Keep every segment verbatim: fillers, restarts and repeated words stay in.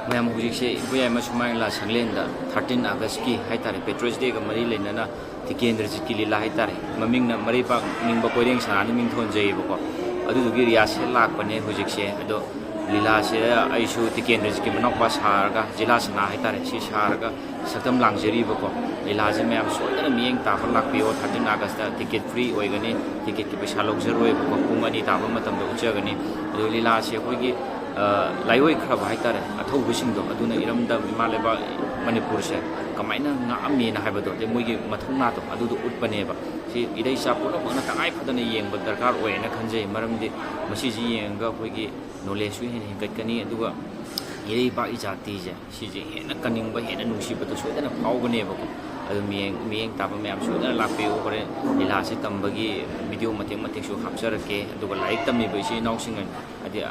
ꯃꯌꯥꯝ, ꯍꯧꯖꯤꯛꯁꯦ ꯏꯕꯣꯌꯥꯏꯃ ꯁꯨꯃꯥꯡ ꯂꯤꯂꯥ ꯁꯪꯂꯦꯟꯗ thirteen Augustꯀꯤ ꯍꯥꯏꯇꯥꯔꯦ, Patriots Dayꯒ ꯃꯔꯤ ꯂꯩꯅꯅ ꯇꯤꯀꯦꯟꯗ꯭ꯔꯖꯤꯠꯀꯤ ꯂꯤꯂꯥ ꯍꯥꯏꯇꯥꯔꯦ, ꯃꯃꯤꯡꯅ ꯃꯔꯩꯄꯥꯛ ꯅꯤꯡꯕ ꯀꯣꯏꯔꯦꯡ ꯁꯅꯥꯅ ꯃꯤꯡ ꯊꯣꯟꯖꯩꯌꯦꯕꯀꯣ꯫ ꯑꯗꯨꯗꯨꯒꯤ rehearsal ꯂꯥꯛꯄꯅꯦ ꯍꯧꯖꯤꯛꯁꯦ꯫ ꯑꯗꯣ ꯂꯤꯂꯥꯁꯤꯗ ꯑꯩꯁꯨ ꯇꯤꯀꯦꯟꯗ꯭ꯔꯖꯤꯠꯀꯤ ꯃꯅꯥꯎꯄꯥ ꯁꯥꯔꯒ, ꯖꯤꯂꯥ ꯁꯅꯥ ꯍꯥꯏꯇꯥꯔꯦ, ꯁꯤ ꯁꯥꯔꯒ ꯁꯛꯇꯝ ꯂꯥꯡꯖꯔꯤꯕꯀꯣ꯫ ꯂꯤꯂꯥꯁꯦ ꯃꯌꯥꯝ ꯁꯣꯏꯗꯅ ꯃꯤꯠꯌꯦꯡ ꯇꯥꯕ ꯂꯥꯛꯄꯤꯌꯣ꯫ Thirteen Augustꯇ ticket free ꯑꯣꯏꯒꯅꯤ, ticketꯀꯤ ꯄꯩꯁꯥ ꯂꯧꯖꯔꯣꯏꯕꯀꯣ꯫ ꯄꯨꯡ ꯑꯅꯤ ꯇꯥꯕ ꯃꯇꯝꯗ ꯎꯠꯆꯒꯅꯤ꯫ ꯑꯗꯣ ꯂꯤꯂꯥꯁꯦ ꯑꯩꯈꯣꯏꯒꯤ, ꯑ, ꯂꯥꯏꯑꯣꯏꯈ꯭ꯔꯕ ꯍꯥꯏꯇꯥꯔꯦ, ꯑꯊꯧꯕꯁꯤꯡꯗꯣ, ꯑꯗꯨꯅ ꯏꯔꯝꯗꯝ ꯏꯃꯥ ꯂꯩꯕꯥꯛ ꯃꯅꯤꯄꯨꯔꯁꯦ ꯀꯃꯥꯏꯅ ꯉꯥꯛꯑꯝꯃꯤꯅ ꯍꯥꯏꯕꯗꯣ, ꯑꯗꯩ ꯃꯣꯏꯒꯤ ꯃꯊꯧꯅꯥꯗꯣ ꯑꯗꯨꯗꯣ ꯎꯠꯄꯅꯦꯕ꯫ ꯁꯤ ꯏꯔꯩꯆꯥ ꯄꯨꯝꯅꯃꯛꯅ ꯇꯉꯥꯏ ꯐꯗꯅ ꯌꯦꯡꯕ ꯗꯔꯀꯥꯔ ꯑꯣꯏꯌꯦꯅ ꯈꯟꯖꯩ꯫ ꯃꯔꯝꯗꯤ ꯃꯁꯤꯁꯤ ꯌꯦꯡꯉꯒ ꯑꯩꯈꯣꯏꯒꯤ knowledgeꯁꯨ ꯍꯦꯟꯅ ꯍꯦꯟꯒꯠꯀꯅꯤ, ꯑꯗꯨꯒ ꯏꯔꯩꯄꯥꯛ ꯏꯖꯥꯇꯤꯁꯦ ꯁꯤꯁꯦ ꯍꯦꯟꯅ ꯀꯟꯅꯤꯡꯕ, ꯍꯦꯟꯅ ꯅꯨꯡꯁꯤꯕꯗꯣ ꯁꯣꯏꯗꯅ ꯐꯥꯎꯒꯅꯦꯕꯀꯣ꯫ ꯑꯗꯨ ꯃꯤꯠꯌꯦꯡ, ꯃꯤꯠꯌꯦꯡ ꯇꯥꯕ ꯃꯌꯥꯝ ꯁꯣꯏꯗꯅ ꯂꯥꯛꯄꯤꯌꯨ꯫ ꯍꯣꯔꯦꯟ ꯂꯤꯂꯥꯁꯦ ꯇꯝꯕꯒꯤ video ꯃꯇꯦꯛ ꯃꯇꯦꯛꯁꯨ ꯍꯥꯞꯆꯔꯛꯀꯦ꯫ ꯑꯗꯨꯒ ꯂꯥꯏꯔꯤꯛ ꯇꯝꯃꯤꯕ ꯏꯆꯤꯜ ꯏꯅꯥꯎꯁꯤꯡ, ꯍꯥꯏꯗꯤ,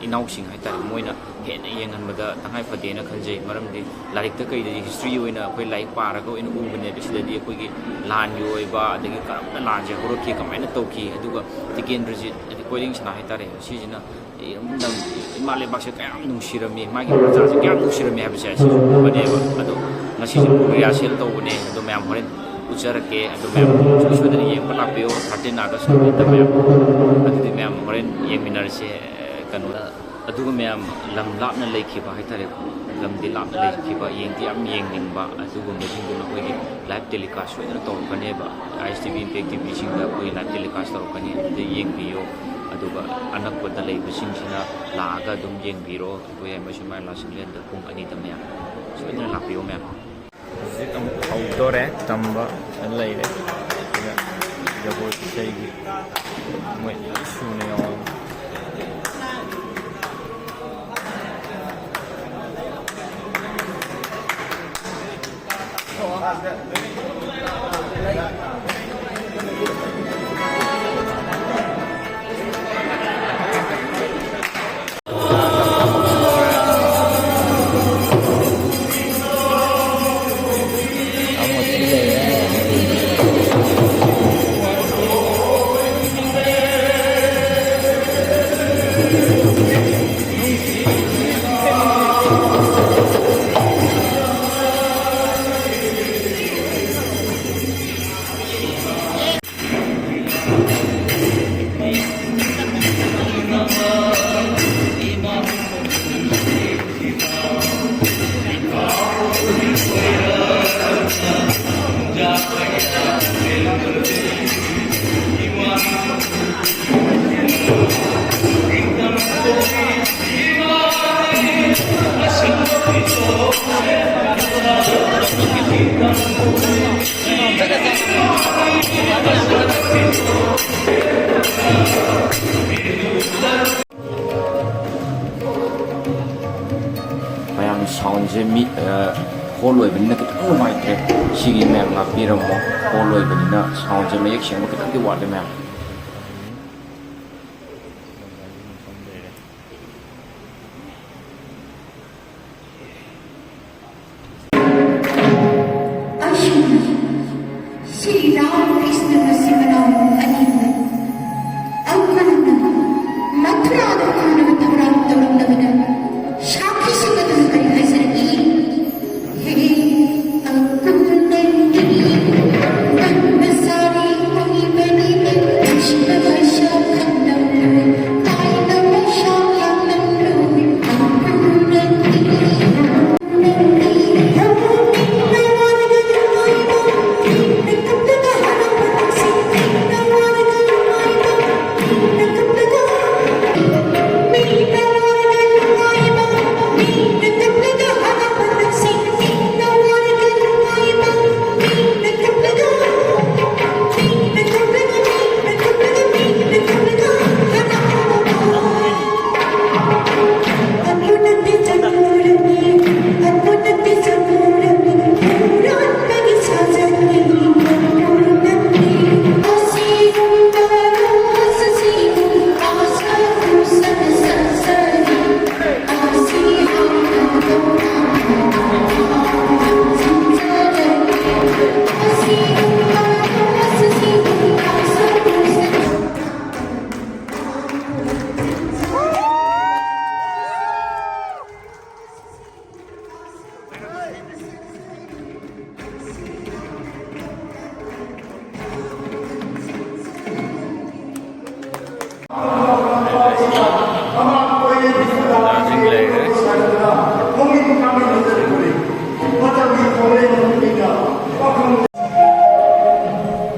ꯏꯅꯥꯎꯁꯤꯡ ꯍꯥꯏꯇꯥꯔꯦ, ꯃꯣꯏꯅ ꯍꯦꯟꯅ ꯌꯦꯡꯍꯟꯕꯗ ꯇꯉꯥꯏ ꯐꯗꯦꯅ ꯈꯟꯖꯩ꯫ ꯃꯔꯝꯗꯤ ꯂꯥꯏꯔꯤꯛꯇ ꯀꯩꯗꯗꯤ history ꯑꯣꯏꯅ ꯑꯩꯈꯣꯏ ꯂꯥꯏꯔꯤꯛ ꯄꯥꯔꯒ ꯑꯣꯏꯅ ꯎꯕꯅꯦꯕ꯫ ꯁꯤꯗꯗꯤ ꯑꯩꯈꯣꯏꯒꯤ ꯂꯥꯟꯒꯤ ꯑꯣꯏꯕ, ꯑꯗꯒꯤ ꯀꯔꯝꯅ ꯂꯥꯟꯁꯦ ꯍꯧꯔꯛꯈꯤ, ꯀꯃꯥꯏꯅ ꯇꯧꯈꯤ, ꯑꯗꯨꯒ ꯇꯤꯀꯦꯟꯗ꯭ꯔꯖꯤꯠ, ꯍꯥꯏꯗꯤ ꯀꯣꯏꯔꯦꯡ ꯁꯅꯥ ꯍꯥꯏꯇꯥꯔꯦ, ꯁꯤꯁꯤꯅ ꯏꯔꯝꯗꯝ, ꯏꯃꯥ ꯂꯩꯕꯥꯛꯁꯦ ꯀꯌꯥꯝ ꯅꯨꯡꯁꯤꯔꯝꯃꯤ, ꯃꯥꯒꯤ ꯄ꯭ꯔꯖꯥꯁꯦ ꯀꯌꯥꯝ ꯅꯨꯡꯁꯤꯔꯝꯃꯤ ꯍꯥꯏꯕꯁꯦ ꯁꯤꯁꯨ ꯎꯕꯅꯦꯕ꯫ ꯑꯗꯣ ꯉꯁꯤꯁꯨ rehearsal ꯇꯧꯕꯅꯦ꯫ ꯑꯗꯣ ꯃꯌꯥꯝ ꯍꯣꯔꯦꯟ ꯎꯠꯆꯔꯛꯀꯦ꯫ ꯑꯗꯣ ꯃꯌꯥꯝ ꯁꯣꯏ ꯁꯣꯏꯗꯅ ꯌꯦꯡꯕ ꯂꯥꯛꯄꯤꯌꯣ, thirteen August ꯅꯨꯃꯤꯠꯇ ꯃꯌꯥꯝ꯫ ꯑꯗꯨꯗꯤ ꯃꯌꯥꯝ ꯍꯣꯔꯦꯟ ꯌꯦꯡꯃꯤꯟꯅꯔꯁꯦ, ꯀꯩꯅꯣꯗ꯫ ꯑꯗꯨꯒ ꯃꯌꯥꯝ ꯂꯝ ꯂꯥꯞꯅ ꯂꯩꯈꯤꯕ ꯍꯥꯏꯇꯥꯔꯦꯀꯣ, ꯂꯝꯗꯤ ꯂꯥꯞꯅ ꯂꯩꯈꯤꯕ, ꯌꯦꯡꯗꯤ ꯌꯥꯝ ꯌꯦꯡꯅꯤꯡꯕ ꯑꯗꯨꯒꯨꯝꯕꯁꯤꯡꯗꯨꯅ ꯑꯩꯈꯣꯏꯒꯤ live telecast ꯁꯣꯏꯗꯅ ꯇꯧꯔꯛꯀꯅꯦꯕ꯫ ISTV, Impact TVꯁꯤꯡꯗ ꯑꯩꯈꯣꯏ live telecast ꯇꯧꯔꯛꯀꯅꯤ, ꯑꯗꯨꯗ ꯌꯦꯡꯕꯤꯌꯣ꯫ ꯑꯗꯨꯒ ꯑꯅꯛꯄꯗ ꯂꯩꯕꯁꯤꯡꯁꯤꯅ ꯂꯥꯛꯑꯒ ꯑꯗꯨꯝ ꯌꯦꯡꯕꯤꯔꯣ꯫ ꯑꯩꯈꯣꯏ ꯌꯥꯏꯃ ꯁꯨꯃꯥꯏ ꯂꯥꯁꯤꯡꯂꯦꯟꯗ ꯄꯨꯡ ꯑꯅꯤꯗ ꯃꯌꯥꯝ ꯁꯣꯏꯗꯅ ꯂꯥꯛꯄꯤꯌꯣ ꯃꯌꯥꯝ꯫ ꯍꯧꯖꯤꯛ ꯑꯃꯨꯛ ꯍꯧꯗꯣꯔꯦ ꯇꯝꯕ ꯂꯩꯔꯦ꯫ ꯁꯤꯗ ꯖꯒꯣꯏ ꯏꯁꯩꯒꯤ ꯃꯣꯏ ꯂꯣꯏ ꯁꯨꯅ ꯌꯥꯎꯔꯦ꯫ ꯁꯥꯎꯟꯁꯦ ꯃꯤ, ꯑ, ꯍꯣꯜ ꯑꯣꯏꯕꯅꯤꯅ ꯈꯤꯇꯪ ꯅꯨꯡꯉꯥꯏꯇ꯭ꯔꯦ꯫ ꯁꯤꯒꯤ ꯃꯌꯥꯝ ꯉꯥꯛꯄꯤꯔꯝꯃꯣ꯫ ꯍꯣꯜ ꯑꯣꯏꯕꯅꯤꯅ ꯁꯥꯎꯟꯁꯦ ꯃꯌꯦꯛ ꯁꯦꯡꯕ ꯈꯤꯇꯪꯗꯤ ꯋꯥꯠꯂꯦ ꯃꯌꯥꯝ꯫ ꯑꯁꯨꯝꯅ ꯁ꯭ꯔꯤ ꯔꯥꯝ ꯀ꯭ꯔꯤꯁꯅ ꯃꯆꯤꯟ ꯃꯅꯥꯎ ꯑꯅꯤꯅ ꯑꯀꯣꯟꯅ ꯃꯊꯨꯔꯥꯗ ꯀꯣꯟꯅꯕ ꯊꯧꯔꯥꯡ ꯇꯧꯔꯝꯂꯕꯗ ꯁꯥꯈꯤꯁꯤꯡ ꯑꯗꯨꯅ ꯀꯔꯤ ꯍꯥꯏꯖꯔꯛꯏ? ꯍꯦ ꯑꯀꯣꯟꯅꯒꯤ ꯇꯟꯕ ꯆꯥꯔꯤ ꯑꯣꯏꯕꯅꯤꯅꯦ, ꯅꯨꯡꯁꯤꯕ ꯂꯥꯏꯁꯥ ꯈꯟꯗꯧꯔꯦ, ꯇꯥꯏꯅ ꯃꯩꯁꯥ ꯈꯟꯗꯧꯔꯦ, ꯑꯀꯣꯟꯅꯒꯤ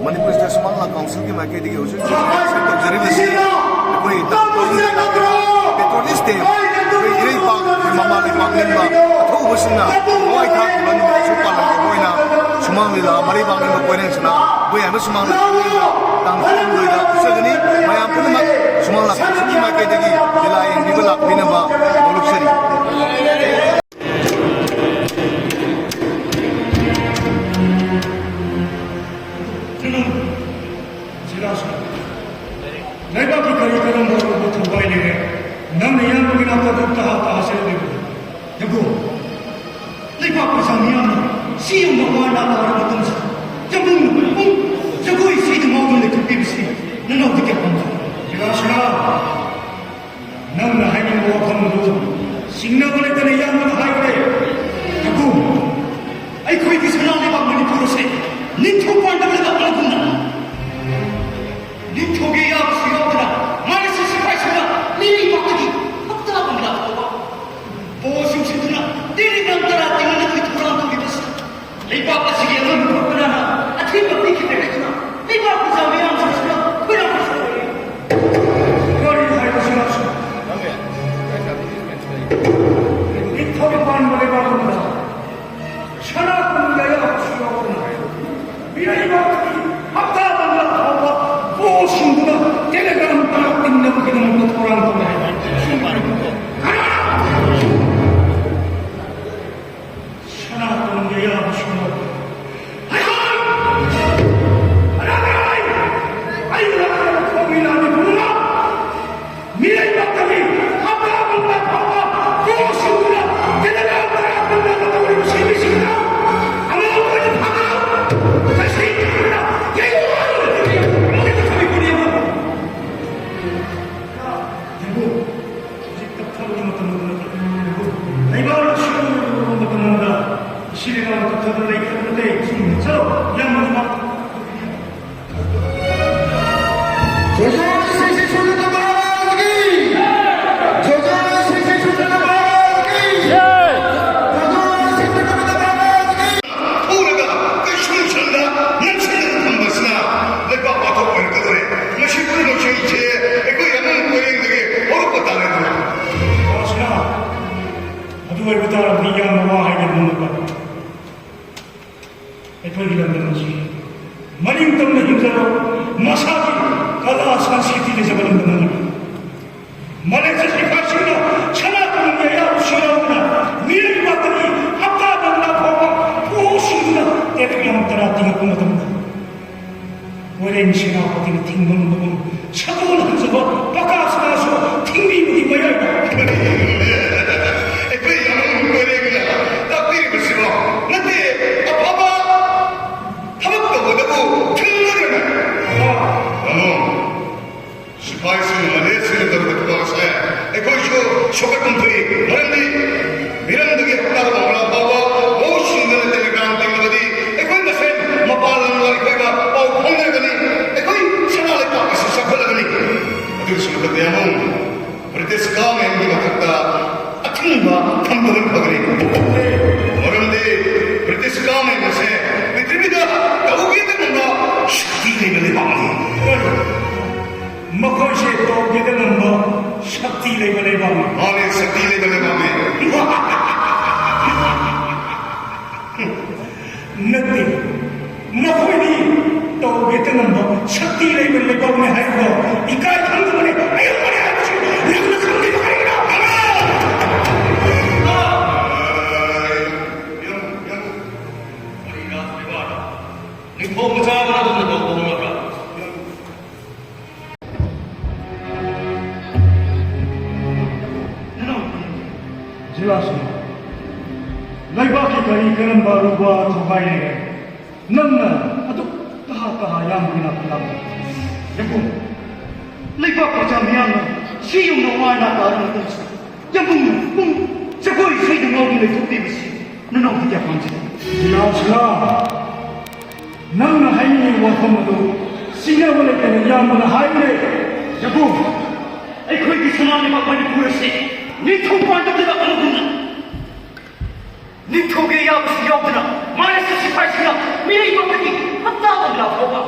ꯃꯅꯤꯄꯨꯔ ꯁ꯭ꯇꯦꯠ ꯁꯨꯃꯥꯡ ꯂꯤꯂꯥ ꯀꯥꯎꯟꯁꯤꯜꯒꯤ ꯃꯥꯏꯀꯩꯗꯒꯤ ꯍꯧꯖꯤꯛ ꯍꯧꯖꯤꯛ ꯇꯧꯖꯔꯤꯕꯁꯤ ꯑꯩꯈꯣꯏ ꯄꯦꯇ꯭ꯔꯣꯅꯤꯁ ꯗꯦ, ꯑꯩꯈꯣꯏ ꯏꯔꯩꯄꯥꯛ, ꯑꯩꯈꯣꯏ ꯃꯃꯥ ꯂꯩꯄꯥꯛ ꯅꯤꯡꯕ ꯑꯊꯧꯕꯁꯤꯡꯅ ꯊꯋꯥꯏ ꯊꯥꯈꯤꯕ ꯅꯨꯃꯤꯠꯁꯨ ꯄꯥꯜꯂꯝꯕ ꯑꯣꯏꯅ ꯁꯨꯃꯥꯡ ꯂꯤꯂꯥ ꯃꯔꯩꯕꯥꯛ ꯅꯤꯡꯕ ꯀꯣꯏꯔꯦꯡꯁꯅꯥ ꯑꯩꯈꯣꯏ ꯍꯥꯏꯕ ꯁꯨꯃꯥꯡ ꯂꯤꯂꯥ ꯇꯥꯡ ꯀꯨꯟꯍꯨꯝꯗꯣꯏꯗ ꯎꯠꯆꯒꯅꯤ꯫ ꯃꯌꯥꯝ ꯄꯨꯝꯅꯃꯛ ꯁꯨꯃꯥꯡ ꯂꯤꯂꯥ ꯀꯥꯎꯟꯁꯤꯜꯒꯤ ꯃꯥꯏꯀꯩꯗꯒꯤ ꯂꯤꯂꯥ ꯌꯦꯡꯕꯤꯕ ꯂꯥꯛꯄꯤꯅꯕ ꯅꯣꯂꯨꯛꯆꯔꯤ꯫ ꯆꯤꯡꯅꯕ ꯂꯩꯇꯅ ꯏꯌꯥꯝꯕꯅ ꯍꯥꯏꯈ꯭ꯔꯦ꯫ ꯌꯥꯝꯕꯨꯡ, ꯑꯩꯈꯣꯏꯒꯤ ꯁꯅꯥ ꯂꯩꯕꯥꯛ ꯃꯅꯤꯄꯨꯔ ꯑꯁꯦ ꯅꯤꯡꯊꯧ ꯄꯥꯟꯗꯕ ꯂꯩꯕꯥꯛ ꯑꯃꯒꯨꯝꯅ ꯅꯤꯡꯊꯧꯒꯤ ꯑꯌꯥꯕꯁꯨ ꯌꯥꯎꯗꯅ ꯃꯥꯂꯦꯁꯤꯌꯥ ꯁꯤꯐꯥꯏꯁꯤꯡꯅ ꯃꯤꯔꯩꯕꯥꯛꯇꯒꯤ ꯍꯞꯇꯥ ꯀꯨꯟꯊ꯭ꯔꯥ ꯐꯥꯎꯕ ꯕꯣꯁ ꯌꯨꯡꯁꯤꯟꯗꯨꯅ ꯇꯦꯂꯤꯒ꯭ꯔꯥꯝ ꯇꯔꯥ ꯇꯤꯡꯍꯟꯅꯕꯒꯤ ꯊꯧꯔꯥꯡ ꯇꯧꯔꯤꯕꯁꯤ ꯂꯩꯕꯥꯛ ꯑꯁꯤꯒꯤ ꯑꯉꯝꯕ ꯀꯅꯥꯅ ꯑꯊꯤꯡꯕ ꯄꯤꯈꯤꯗ꯭ꯔꯦ ꯍꯥꯏꯗꯨꯅ ꯂꯩꯕꯥꯛ ꯄ꯭ꯔꯖꯥ ꯃꯤꯌꯥꯝꯁꯤꯡꯁꯤꯅ ꯈꯣꯏꯔꯥꯡ ꯈꯣꯏꯔꯥꯡ ꯀꯔꯤ ꯍꯥꯏꯕꯁꯤꯅꯁꯨ ꯅꯤꯡꯊꯧ ꯄꯥꯟꯕ ꯂꯩꯕꯥꯛ ꯑꯃꯗ ꯁꯅꯥ ꯀꯨꯝꯒꯤ ꯑꯌꯥꯕꯁꯨ ꯌꯥꯎꯗꯅ ꯃꯤꯔꯩꯕꯥꯛꯀꯤ ꯍꯞꯇꯥ ꯃꯉꯥ ꯐꯥꯎꯕ ꯕꯣꯁꯁꯤꯡꯗꯨꯅ ꯇꯦꯂꯤꯒ꯭ꯔꯥꯝ ꯇꯔꯥ ꯇꯤꯡꯅꯕꯒꯤꯗꯃꯛꯇ ꯊꯧꯔꯥꯡ ꯇꯧꯔꯦ ꯍꯥꯏꯕ ꯁꯅꯥ ꯀꯨꯝꯒꯤ ꯑꯌꯥꯕꯁꯨ ꯌꯥꯎꯗꯅ ꯍꯩꯍꯥꯏ! ꯍꯔꯥꯎ ꯍꯔꯥꯎ! ꯑꯩ ꯂꯥꯛꯂꯕ ꯈꯣꯡꯃꯤ ꯂꯥꯟꯃꯤ ꯄꯨꯝꯅꯃꯛ ꯃꯤꯔꯩꯕꯥꯛꯇꯒꯤ ꯍꯞꯇꯥ ꯃꯉꯥ ꯐꯥꯎꯕ ꯀꯣꯛ ꯁꯨꯗꯨꯅ ꯇꯦꯂꯦꯒ꯭ꯔꯥꯝ ꯇꯔꯥ ꯀꯨꯟ ꯂꯥꯟꯕ ꯇꯧꯔꯤꯕ ꯁꯤꯟꯃꯤꯁꯤꯡꯗ ꯑꯃꯃꯝ ꯑꯣꯏꯅ ꯐꯥꯒꯠꯂꯨ! ꯇꯁꯦꯡ ꯇꯁꯦꯡꯅ ꯌꯩꯌꯨ! ꯑꯃꯒꯤ ꯃꯊꯧ ꯄꯨꯅꯦꯕ! ꯌꯦꯡꯉꯨ, ꯍꯧꯖꯤꯛ ꯇꯞꯊꯕꯒꯤ ꯃꯇꯝ ꯅꯠꯇꯦ꯫ ꯂꯩꯕꯥꯛꯅ ꯁꯤꯒꯨꯝꯕ ꯃꯇꯝ ꯑꯃꯗ ꯏꯆꯤꯜ ꯏꯅꯥꯎ ꯇꯞꯊꯗꯨꯅ ꯂꯩꯒꯗꯕ ꯅꯠꯇꯦ꯫ ꯆꯠꯂꯣ, ꯌꯥꯝꯅ ꯃꯥ- ꯖꯣꯖꯣ ꯁ꯭ꯔꯤ ꯁ꯭ꯔꯤ ꯁꯨꯔꯖꯤꯠ ꯃꯍꯥꯔꯥꯖ ꯀꯤ! ꯖꯣꯖꯣ ꯁ꯭ꯔꯤ ꯁ꯭ꯔꯤ ꯁꯨꯔꯖꯤꯠ ꯃꯍꯥꯔꯥꯖ ꯀꯤ! ꯖꯣꯖꯣ ꯁ꯭ꯔꯤ ꯁ꯭ꯔꯤ ꯁꯨꯔꯖꯤꯠ ꯃꯍꯥꯔꯥꯖ ꯀꯤ! ꯐꯨꯔꯒ ꯀꯩꯁꯨꯝꯁꯪꯗ ꯅꯝꯁꯤꯟꯗꯨꯅ ꯊꯝꯕꯁꯤꯅ ꯂꯩꯕꯥꯛ ꯋꯥꯊꯣꯛ ꯑꯣꯏꯔꯛꯀꯗꯣꯔꯦ꯫ ꯃꯁꯤ ꯄꯨꯝꯅꯃꯛꯁꯤꯡꯁꯦ ꯑꯩꯈꯣꯏ ꯑꯉꯥꯡ ꯄꯔꯤꯡꯗꯒꯤ ꯍꯧꯔꯛꯄ ꯇꯥꯔꯦꯗꯅ꯫ ꯃꯁꯤꯅ ꯑꯗꯨ ꯑꯣꯏꯕ ꯇꯥꯔꯕꯗꯤ ꯌꯥꯝꯅ ꯋꯥ ꯍꯥꯏꯒꯦ ꯅꯉꯣꯟꯗ꯫ ꯑꯩꯈꯣꯏꯒꯤ ꯂꯝꯗꯝ ꯑꯁꯤ ꯃꯅꯤꯡ ꯇꯝꯅ ꯍꯤꯡꯖꯕ, ꯃꯁꯥꯒꯤ ꯀꯂꯥ ꯁꯪꯁꯀ꯭ꯔꯤꯇꯤ ꯂꯩꯖꯕ ꯂꯝꯗꯝ ꯑꯃꯅꯤ꯫ ꯃꯥꯂꯦꯁꯤꯌꯥ ꯁꯤꯐꯥꯏꯁꯤꯡꯅ ꯁꯅꯥ ꯀꯣꯅꯨꯡꯒꯤ ꯑꯌꯥꯕꯁꯨ ꯌꯥꯎꯗꯅ ꯃꯤꯔꯩꯕꯥꯛꯇꯒꯤ ꯍꯞꯇꯥ ꯃꯉꯥ ꯐꯥꯎꯕ ꯄꯣꯁꯤꯡꯗꯨꯅ ꯇꯦꯂꯦꯒ꯭ꯔꯥꯝ ꯇꯔꯥ ꯇꯤꯡꯉꯛꯄ ꯃꯇꯝꯗ, ꯋꯥꯔꯦꯡ ꯁꯦꯅꯥꯄꯇꯤꯅ ꯊꯤꯡꯕ ꯉꯝꯕꯒꯨꯝ ꯁꯒꯣꯜ ꯍꯟꯖꯕ ꯄꯀꯥꯁꯅꯥꯁꯨ ꯊꯤꯡꯕꯤꯕꯒꯤ ꯃꯌꯥꯏꯗ꯫ ꯑꯩꯈꯣꯏ ꯌꯥꯝꯕꯨꯡ ꯋꯥꯔꯦꯡꯅ ꯇꯥꯛꯄꯤꯔꯤꯕꯁꯤꯕꯣ ꯅꯠꯇꯦ, ꯑꯐꯕ ꯊꯕꯛ ꯇꯧꯕꯗꯕꯨ ꯊꯤꯡꯒꯗ꯭ꯔꯅꯦ? ꯌꯥꯝꯕꯨꯡ, ꯁꯤꯐꯥꯏꯁꯤꯡꯅ ꯃꯥꯂꯦꯁꯤꯌꯥꯗ ꯇꯧꯔꯤꯕ ꯊꯕꯛ ꯑꯁꯦ ꯁꯣꯛꯀꯠꯐꯝ ꯊꯣꯛꯏ꯫ ꯃꯔꯝꯗꯤ ꯃꯤꯔꯝꯗꯒꯤ ꯍꯞꯇꯥ ꯂꯥꯎꯔ ꯐꯥꯎꯕ ꯃꯍꯨꯠ ꯁꯤꯟꯗꯅ ꯇꯦꯂꯤꯒ꯭ꯔꯥꯝ ꯇꯦꯛꯂꯕꯗꯤ ꯑꯩꯈꯣꯏ ꯃꯁꯦꯟ ꯃꯄꯥꯟ ꯂꯝꯒ ꯑꯩꯈꯣꯏꯒ ꯄꯥꯎ ꯐꯥꯎꯅꯔꯒꯅꯤ꯫ ꯑꯩꯈꯣꯏ ꯁꯅꯥ ꯂꯩꯕꯥꯛ ꯑꯁꯤ ꯆꯥꯎꯈꯠꯂꯒꯅꯤ꯫ ꯑꯗꯨꯒꯤꯁꯨ ꯃꯊꯛꯇ ꯌꯥꯝꯕꯨꯡ, ꯕ꯭ꯔꯤꯇꯤꯁ ꯒꯚꯔꯟꯃꯦꯟꯒꯤ ꯃꯊꯛꯇ ꯑꯊꯤꯡꯕ ꯊꯝꯕꯅ ꯐꯒꯅꯤ꯫ ꯃꯔꯝꯗꯤ ꯕ꯭ꯔꯤꯇꯤꯁ ꯒꯚꯔꯟꯃꯦꯟ ꯑꯁꯦ ꯄ꯭ꯔꯤꯊꯤꯕꯤꯗ ꯇꯧꯒꯦꯗ ꯉꯝꯕ ꯁꯛꯇꯤ ꯂꯩꯕ ꯂꯩꯕꯥꯛꯅꯤ꯫ ꯃꯈꯣꯏꯁꯦ ꯇꯧꯒꯦꯗ ꯉꯝꯕ ꯁꯛꯇꯤ ꯂꯩꯕ ꯂꯩꯕꯥꯛꯅꯤ꯫ ꯃꯥꯅꯦ, ꯁꯛꯇꯤ ꯂꯩꯕ ꯂꯩꯕꯥꯛꯅꯤ꯫ ꯅꯠꯇꯦ, ꯃꯈꯣꯏꯗꯤ ꯇꯧꯒꯦꯗ ꯉꯝꯕ ꯁꯛꯇꯤ ꯂꯩꯕ ꯂꯩꯕꯥꯛꯅꯤ ꯍꯥꯏꯕꯗꯣ ꯏꯀꯥꯏ ꯈꯪꯗꯕꯅꯤ, ꯑꯌꯨꯛꯄꯅꯤ ꯍꯥꯏꯕꯁꯤ ꯅꯪꯅ ꯈꯪꯗ꯭ꯔꯤꯕ ꯀꯔꯤꯒꯤꯅꯣ? ꯅꯤꯡꯊꯧ ꯃꯆꯥ ꯑꯃꯅ ꯑꯗꯨꯝꯅ ꯇꯧꯕ ꯉꯝꯂꯕ꯭ꯔꯥ? ꯖꯤꯂꯥꯁꯤꯡ, ꯂꯩꯕꯥꯛꯀꯤ ꯀꯔꯤ ꯀꯔꯝꯕ ꯑꯔꯨꯕ ꯊꯧꯒꯥꯏ ꯂꯩꯔꯦ? ꯅꯪꯅ ꯑꯗꯨꯛ ꯇꯍꯥ ꯇꯍꯥ ꯌꯥꯝꯕꯒꯤ ꯅꯥꯄꯤ ꯂꯥꯛꯄ꯫ ꯌꯥꯝꯕꯨꯡ, ꯂꯩꯕꯥꯛ ꯄ꯭ꯔꯖꯥ ꯃꯤꯌꯥꯝꯅ ꯁꯤ ꯌꯧꯅ ꯋꯥꯅ ꯇꯥꯔꯕ ꯃꯇꯝꯁꯤꯗ, ꯌꯥꯝꯕꯨꯡꯅ ꯄꯨꯡ ꯖꯒꯣꯏ ꯏꯁꯩꯗ ꯉꯥꯎꯗꯨꯅ ꯂꯩꯊꯣꯛꯄꯤꯕꯁꯤ ꯅꯅꯥꯎꯗꯤ ꯀꯌꯥ ꯄꯥꯝꯖꯩ? ꯖꯤꯂꯥꯁꯤꯂꯥ, ꯅꯪꯅ ꯍꯥꯏꯅꯤꯡꯉꯤꯕ ꯋꯥꯐꯝ ꯑꯗꯨ ꯆꯤꯡꯅꯕ ꯂꯩꯇꯅ ꯏꯌꯥꯝꯕꯅ ꯍꯥꯏꯔꯦ꯫ ꯌꯥꯕꯨꯡ, ꯑꯩꯈꯣꯏꯒꯤ ꯁꯅꯥ ꯂꯩꯕꯥꯛ ꯃꯅꯤꯄꯨꯔ ꯑꯁꯤ ꯅꯤꯡꯊꯧ ꯄꯥꯟꯗꯕ ꯂꯩꯕꯥꯛ ꯑꯃꯒꯨꯝꯅ ꯅꯤꯡꯊꯧꯒꯤ ꯑꯌꯥꯕꯁꯨ ꯌꯥꯎꯗꯅ ꯃꯥꯂꯦꯁꯤꯌꯥ ꯁꯤꯐꯥꯏꯁꯤꯡꯅ ꯃꯤꯔꯩꯕꯥꯛꯇꯒꯤ ꯍꯞꯇꯥ ꯑꯃ ꯂꯥꯞꯊꯣꯛꯄ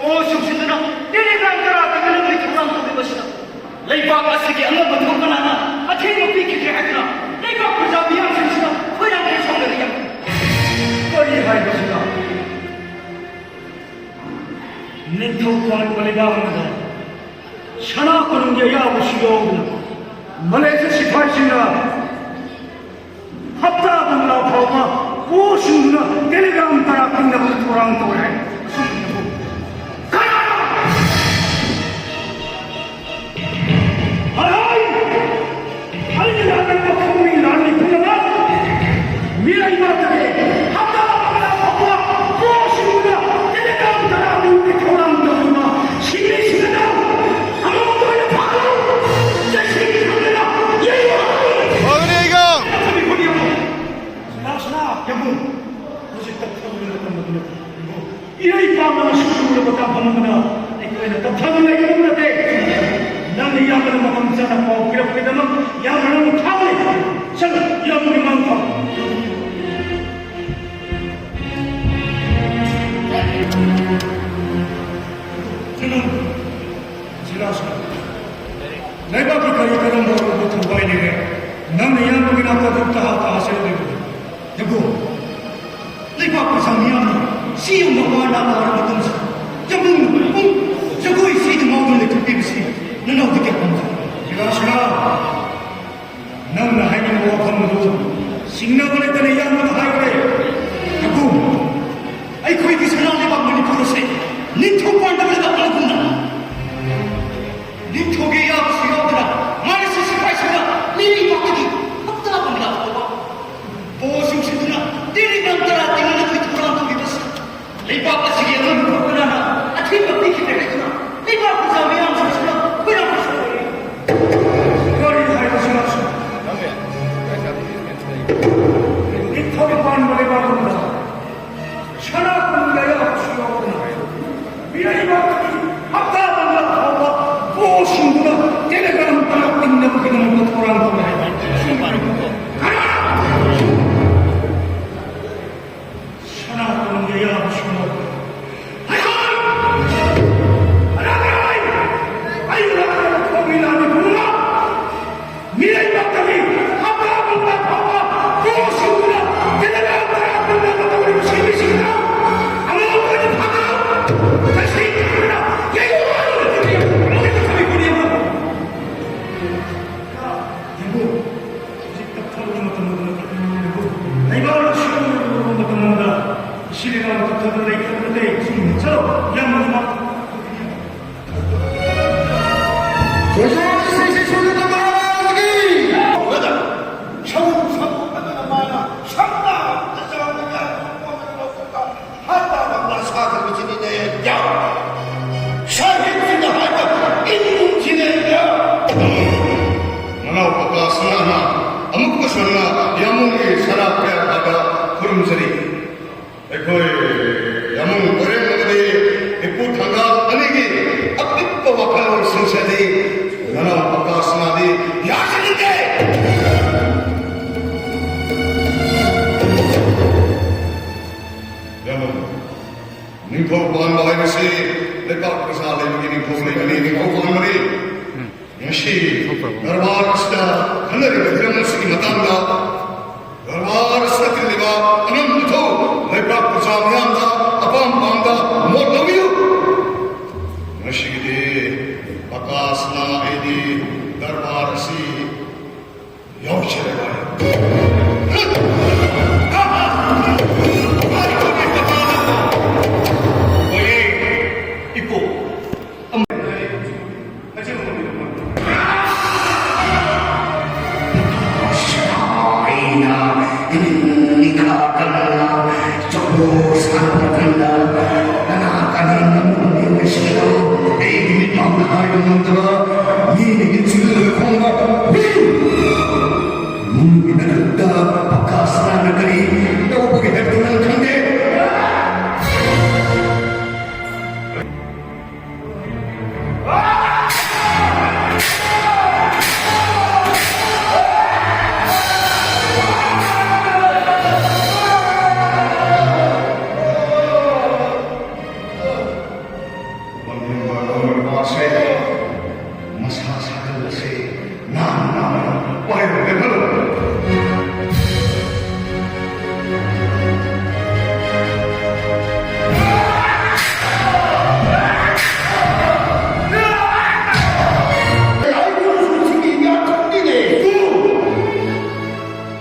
ꯄꯣꯠ ꯁꯨꯡꯁꯤꯟꯗꯨꯅ ꯇꯦꯂꯤꯒ꯭ꯔꯥꯝ ꯇꯔꯥ ꯇꯪꯅꯅꯕꯒꯤ ꯊꯧꯔꯥꯡ ꯇꯧꯔꯤꯕꯁꯤꯗ ꯂꯩꯕꯥꯛ ꯑꯁꯤꯒꯤ ꯑꯉꯝꯕ ꯊꯧ ꯀꯅꯥꯅ ꯑꯊꯤꯡꯕ ꯄꯤꯈꯤꯗ꯭ꯔꯦ ꯍꯥꯏꯗꯨꯅ ꯂꯩꯕꯥꯛ ꯄ꯭ꯔꯖꯥ ꯃꯤꯌꯥꯝꯁꯤꯡꯁꯤꯅ ꯈꯣꯏꯔꯥꯡ ꯈꯣꯏꯁꯥꯎꯅꯔꯤ꯫ ꯀꯔꯤ ꯍꯥꯏꯕꯁꯤꯅ? ꯅꯤꯡꯊꯧ ꯄꯥꯟꯕ ꯂꯩꯕꯥꯛ ꯑꯃꯗ ꯁꯅꯥ ꯀꯣꯅꯨꯡꯒꯤ ꯑꯌꯥꯕꯁꯨ ꯌꯥꯎꯗꯅ ꯃꯂꯦꯁꯤꯌꯥ ꯁꯤꯐꯥꯏꯁꯤꯡꯅ ꯍꯞꯇꯥ ꯃꯉꯥ ꯐꯥꯎꯕ ꯄꯣꯠꯁꯤꯡꯗꯨꯅ ꯇꯦꯂꯤꯒ꯭ꯔꯥꯝ ꯇꯔꯥ ꯄꯤꯅꯕ ꯊꯧꯔꯥꯡ ꯇꯧꯔꯦ꯫ ꯀꯅꯥꯅ? ꯍꯔꯥꯏ! ꯑꯩꯅ ꯌꯥꯗꯕ ꯈꯪꯃꯤ ꯂꯥꯟꯃꯤ ꯄꯨꯝꯅꯃꯛ ꯃꯤꯔꯩꯕꯥꯛꯇꯒꯤ ꯍꯞꯇꯥ ꯑꯃꯗ ꯐꯥꯎꯕ ꯄꯣꯠꯁꯤꯡꯗꯨꯅ ꯇꯦꯂꯤꯒ꯭ꯔꯥꯝ ꯇꯔꯥ ꯄꯤꯕꯒꯤ ꯊꯧꯔꯥꯡ ꯇꯧꯗꯨꯅ ꯁꯤꯟꯃꯤꯁꯤꯡ ꯑꯗꯨ ꯑꯃꯃꯝꯇ ꯑꯣꯏꯅ ꯐꯥꯔꯣ꯫ ꯆꯩꯁꯤꯡ ꯈꯪꯗꯅ ꯄꯥꯎ ꯄꯤꯔꯛꯄꯒꯤꯗꯃꯛ ꯌꯥꯝꯅ ꯅꯪꯕꯨ ꯊꯥꯒꯠꯂꯤ꯫ ꯆꯠꯂꯨ, ꯏꯌꯥꯝꯕꯒꯤ ꯃꯥꯡ ꯊꯥꯎ꯫ ꯆꯠꯂꯨ, ꯖꯤꯂꯥꯁꯨ꯫ ꯂꯩꯕꯥꯛꯀꯤ ꯀꯔꯤ ꯀꯔꯝꯕ ꯑꯔꯨꯕ ꯊꯧꯒꯥꯏ ꯂꯩꯔꯦ? ꯅꯪꯅ ꯏꯌꯥꯝꯕꯒꯤ ꯅꯥꯛꯇ ꯑꯗꯨꯝ ꯇꯍꯥ ꯇꯍꯥ ꯆꯠꯂꯤꯕꯅꯤ꯫ ꯌꯥꯝꯕꯨꯡ, ꯂꯩꯕꯥꯛ ꯄ꯭ꯔꯖꯥ ꯃꯤꯌꯥꯝꯅ ꯁꯤ ꯌꯧꯅ ꯋꯥꯅ ꯅꯥꯔꯕ ꯃꯇꯝꯁꯤꯗ ꯌꯥꯝꯕꯨꯡꯅ ꯄꯨꯡ ꯖꯒꯣꯏ ꯏꯁꯩꯗ ꯉꯥꯎꯗꯨꯅ ꯂꯩꯊꯣꯛꯄꯤꯕꯁꯤ ꯅꯅꯥꯎꯗꯤ ꯀꯌꯥ ꯄꯥꯝꯖꯩ? ꯅꯤꯔꯥꯁꯅꯥ, ꯅꯪꯅ ꯍꯥꯏꯅꯤꯡꯕ ꯋꯥꯐꯝ ꯑꯗꯨ ꯆꯤꯡꯅꯕ ꯂꯩꯇꯅ ꯏꯌꯥꯝꯕꯗ ꯍꯥꯏꯈ꯭ꯔꯦ꯫ ꯌꯥꯝꯕꯨꯡ, ꯑꯩꯈꯣꯏꯒꯤ ꯁꯅꯥ ꯂꯩꯕꯥꯛ ꯃꯅꯤꯄꯨꯔ ꯑꯁꯤ ꯅꯤꯡꯊꯧ ꯄꯥꯟꯗꯕ ꯂꯩꯕꯥꯛ ꯑꯃꯒꯨꯝꯅ ꯅꯤꯡꯊꯧꯒꯤ ꯑꯌꯥꯕꯁꯨ ꯌꯥꯎꯗꯅ ꯃꯥꯂꯦꯁꯤꯌꯥ ꯁꯤꯐꯥꯏꯁꯤꯡꯅ ꯃꯤꯔꯩꯕꯥꯛꯇꯒꯤ ꯍꯞꯇꯥ ꯄꯨꯝꯕ ꯐꯥꯎꯕ ꯕꯣꯁ ꯌꯨꯡꯁꯤꯟꯗꯨꯅ ꯇꯦꯂꯤꯒ꯭ꯔꯥꯝ ꯇꯔꯥ ꯇꯤꯡꯅꯅꯕꯒꯤ ꯊꯧꯔꯥꯡ ꯇꯧꯔꯤꯕꯁꯤ ꯂꯩꯕꯥꯛ ꯑꯁꯤꯒꯤ ꯑꯉꯝꯕ ꯀꯅꯥꯅ ꯑꯊꯤꯡꯕ ꯄꯤꯈꯤꯗ꯭ꯔꯦ ꯍꯥꯏꯗꯨꯅ ꯂꯩꯕꯥꯛ ꯄ꯭ꯔꯖꯥ ꯃꯤꯌꯥꯝꯁꯤꯡꯁꯤꯅ ꯈꯣꯏꯔꯥꯡ ꯈꯣꯏꯁꯥꯎꯅꯔꯤ꯫ ꯀꯔꯤ ꯍꯥꯏꯕꯁꯤꯅꯁꯨ ꯅꯤꯡꯊꯧ ꯄꯥꯟꯕ ꯂꯩꯕꯥꯛ ꯑꯃꯗ ꯁꯅꯥ ꯀꯣꯅꯨꯡꯒꯤ ꯑꯌꯥꯕꯁꯨ ꯌꯥꯎꯗꯅ ꯃꯤꯔꯩꯕꯥꯛꯀꯤ ꯍꯞꯇꯥ ꯃꯉꯥ ꯐꯥꯎꯕ ꯕꯣꯁ ꯌꯨꯡꯗꯨꯅ ꯇꯦꯂꯤꯒ꯭ꯔꯥꯝ ꯇꯔꯥ ꯇꯤꯡꯅꯕꯒꯤꯗꯃꯛꯇ ꯊꯧꯔꯥꯡ ꯇꯧꯔꯤ ꯍꯥꯏꯕ꯫ ꯁꯅꯥ ꯀꯣꯅꯨꯡꯒꯤ ꯑꯌꯥꯕꯁꯨ ꯂꯧꯔꯦ꯫ ꯍꯩꯍꯥ! ꯑꯔꯥꯕꯥꯏ! ꯑꯩ ꯂꯥꯛꯂꯕ ꯊꯣꯡ ꯂꯤꯂꯥꯅꯤ ꯄꯨꯝꯅꯃꯛ! ꯃꯤꯔꯩꯕꯥꯛꯇꯒꯤ ꯍꯞꯇꯥ ꯃꯉꯥ ꯐꯥꯎꯕ ꯀꯣꯛ ꯁꯤꯟꯗꯨꯅ ꯇꯦꯂꯦꯒ꯭ꯔꯥꯝ ꯇꯔꯥ ꯄꯨꯝꯅꯃꯛ ꯇꯧꯔꯤꯕ ꯁꯤꯟꯃꯤꯁꯤꯡꯗ ꯑꯃꯃꯝ ꯑꯣꯏꯅ ꯐꯥꯒꯠꯂꯨ! ꯇꯁꯦꯡꯅ ꯌꯩꯌꯨ! ꯌꯦꯡꯉꯨ! ꯍꯧꯖꯤꯛ ꯇꯞꯊꯕꯒꯤ ꯃꯇꯝ ꯑꯗꯨ ꯅꯠꯇꯦ꯫ ꯂꯩꯕꯥꯛ ꯑꯁꯤ ꯃꯇꯝ ꯑꯃꯗ ꯏꯁꯤꯡ ꯏꯅꯥꯎ ꯇꯞꯊꯗꯨꯅ ꯂꯩꯈꯤꯗꯕ ꯅꯠꯇꯦ꯫ ꯆꯠꯂꯣ, ꯏꯌꯥꯝꯕ ꯃꯃꯥ꯫ ꯁꯣꯏꯗꯣꯛ ꯁꯤꯁꯤ ꯁꯣꯏꯗꯣꯛꯄ ꯃꯔꯝꯒꯤ ꯁꯧ ꯁꯧ ꯑꯗꯨꯅ ꯃꯥꯅ ꯁꯝꯅ ꯇꯆꯥꯡꯗ ꯌꯥꯝꯅ ꯍꯥꯠꯇꯕ ꯁꯥꯈ꯭ꯔꯕꯁꯤꯅꯤꯅꯦ꯫ ꯌꯥ! ꯁꯥꯍꯤꯕꯁꯤꯡꯅ ꯍꯥꯏꯕ ꯏꯟꯒꯨꯝꯁꯤꯅꯦ꯫ ꯌꯥ! ꯃꯅꯥꯎ ꯄꯀꯥꯁꯅꯥꯅ ꯑꯃꯨꯛꯀꯁꯨ ꯍꯟꯅ ꯌꯥꯃꯨꯡꯒꯤ ꯁꯅꯥ ꯀꯌꯥ ꯐꯥꯗ ꯈꯨꯔꯨꯝꯖꯔꯤ꯫ ꯑꯩꯈꯣꯏ ꯌꯥꯃꯨꯡ ꯀꯣꯏꯔꯦꯡ ꯑꯃꯗꯤ ꯏꯄꯨ ꯊꯪꯒꯥꯜ ꯑꯅꯤꯒꯤ ꯑꯄꯤꯛꯄ ꯋꯥꯈꯜꯂꯣꯟꯁꯤꯡꯁꯤꯗꯤ ꯅꯅꯥꯎ ꯄꯀꯥꯁꯅꯥ ꯅꯤꯡꯊꯧ ꯄꯥꯟꯕ ꯍꯥꯏꯕꯁꯤ ꯂꯩꯕꯥꯛ ꯄ꯭ꯔꯖꯥ ꯂꯩꯕꯒꯤ ꯅꯤꯡꯊꯧ ꯂꯩꯕꯅꯤ, ꯅꯤꯡꯊꯧ ꯄꯥꯟꯕꯅꯤ꯫ ꯉꯁꯤ ꯗꯔꯕꯥꯔ ꯑꯁꯤꯗ ꯈꯟꯅꯔꯤꯕ ꯍꯤꯔꯝ ꯑꯁꯤꯒꯤ ꯃꯇꯥꯡꯗ ꯗꯔꯕꯥꯔ ꯑꯁꯤꯗ ꯇꯤꯜꯂꯤꯕ ꯑꯅꯝ ꯃꯊꯧ ꯂꯩꯕꯥꯛ ꯄ꯭ꯔꯖꯥ ꯃꯤꯌꯥꯝꯗ ꯑꯄꯥꯝ ꯄꯥꯝꯗ ꯃꯣꯠ ꯂꯧꯕꯤꯌꯨ꯫ ꯉꯁꯤꯒꯤꯗꯤ ꯄꯀꯥꯁꯅ ꯑꯩꯗꯤ ꯗꯔꯕꯥꯔ ꯑꯁꯤ ꯌꯥꯎꯖꯔꯦ꯫ ꯍꯣꯏꯌꯦ, ꯏꯄꯨ꯫ ꯅꯤꯡꯈꯥ ꯀꯪꯅ ꯆꯣꯛꯄꯣ ꯁꯥꯟꯅꯕ ꯃꯇꯝꯗ ꯀꯅꯥ ꯀꯅꯥꯅ ꯉꯝꯒꯦ ꯉꯁꯤꯗꯣ ꯑꯩꯒꯤ ꯃꯤꯠꯃꯛꯅ ꯍꯥꯏꯕ ꯉꯝꯗꯕ ꯃꯤꯒꯤ ꯆꯤꯜꯂꯒ ꯈꯣꯡꯕ ꯍꯨꯏ! ꯅꯪꯒꯤ ꯅꯈꯨꯠꯇ ꯄꯀꯥ ꯁꯅꯥꯅ ꯀꯔꯤ ꯇꯧꯕꯒꯦ ꯍꯥꯏꯕꯗꯨ ꯅꯪ ꯈꯪꯗꯦ꯫ ꯂꯝꯍꯦꯟꯕ ꯂꯧꯃꯤꯄꯥꯁꯦ ꯃꯁꯥ ꯁꯥꯒꯜꯂꯁꯦ ꯅꯥꯝ ꯅꯥꯝ ꯄꯥꯏꯔꯒ ꯂꯦꯞꯍꯜꯂꯨ꯫